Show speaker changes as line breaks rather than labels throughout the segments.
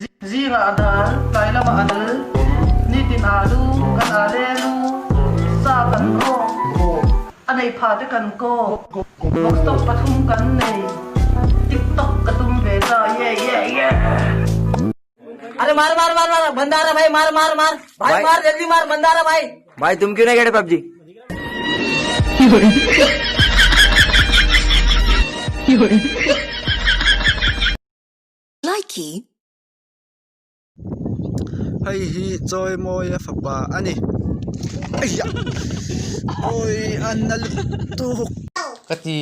Zingah a dal, tlai lamah a dal, nitin alu, kan ale lu, sa kan rawk, a nei pha te kan kawk, box top pathum kan nei, tiktok ka tum ve ta, yeah yeah yeah.
अरे मार मार मार मार बंदा आ रहा भाई मार मार मार भाई
भाई-
मार जल्दी मार बंदा आ रहा भाई
भाई तुम क्यों नहीं खेले PUBG
Likey.
Hei hi chawi mawi a fapa a ni eiah awi a na lutuk.
Ka ti.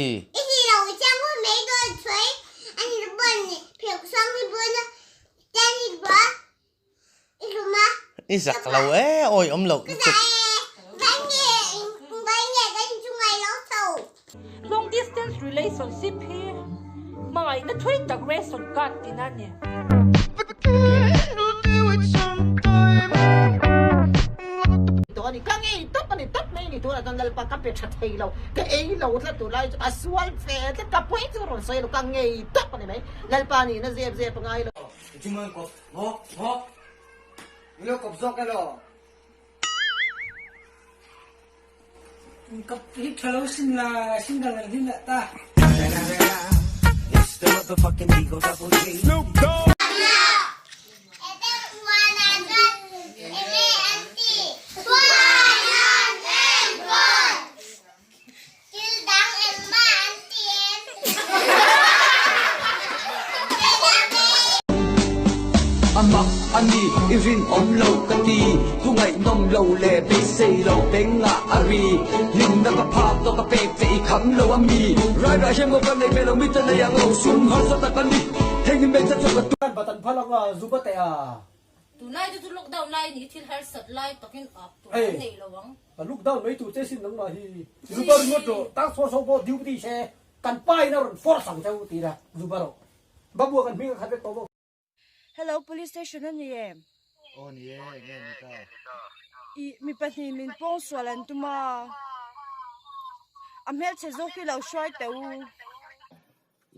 I zak lo e, awi awm loh lutuk.
Long distance relationship hi hmangaihna thui tak ration card tina a ni.
Tawh a ni, ka ngei tawp a ni, tawp mai a ni tunah chuan Lalpa ka pe tha thei lo, ka ei lo tlat tur lai chu a sual ve tlat, ka pawi chu rawn sawi lo, ka ngei tawp a ni mai, Lalpa nihna zep zep a ngai lo.
A mak a ni, i rinawm lo ka ti. Thu ngaihnawm lo leh beisei lo bengah a ri. Hlimna ka phak tawh ka pek che i kham lo a mi. Rai rai hian maw ka nei ve lo mi ta nei ang lo sum harsa tak a ni. Heng hi hmeichhe chu ka tu.
Kan batan phal anga zuba teh a.
Tunlai te chu lockdown lai ni thil harsat lai takin ap tur an nei lo ang.
Ka lockdown mai tur che sin nangmah hi zuba ringawt rawh tak saw saw pawh duty se kan pa in a rawn force ang cheu tih la zuba rawh babua kan hming a khat vek tawh bawk.
Hello police station a ni em?
Aw ni e, enge a ni ta?
Ih mi pahnih min pawng sual an tum a, a hmelchhe zawk hi lo hruai teh u.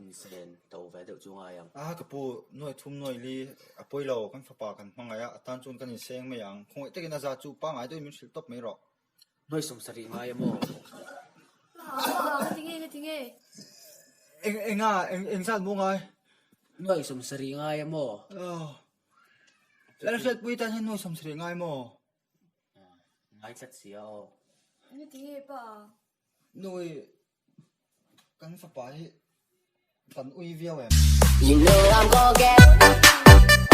Insen to ve deuh chu ngai ang.
A ka pu, nuai thum nuai li a pawi lo, kan fapa kan hmangaih a, a tan chuan kan inseng mai ang. Khawngaih takin a za chu pangngai deuhin min hrilh tawp mai rawh.
Nuai sawmsarih ngai a maw?
Nga tinge, nga tinge?
Eng enga, eng engzat maw ngai?
Nuai sawmsarih ngai a maw?
Aw. Lalhriatpui tan hian nuai sawmsarih ngai maw?
Ngai tlat si a aw.
Nga tinge pa?
Nui. Kan fapa hi kan ui viau em?
You know I'm gonna get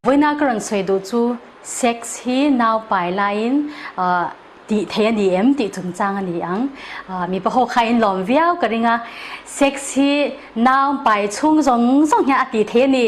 Vawiina ka rawn sawi duh chu sex hi nau pai laiin tih thei a ni em tih chungchang a ni ang. Mipa ho kha in lawm viau ka ring a, sex hi nau pai chhung zawng zawng hian a tih thei a ni.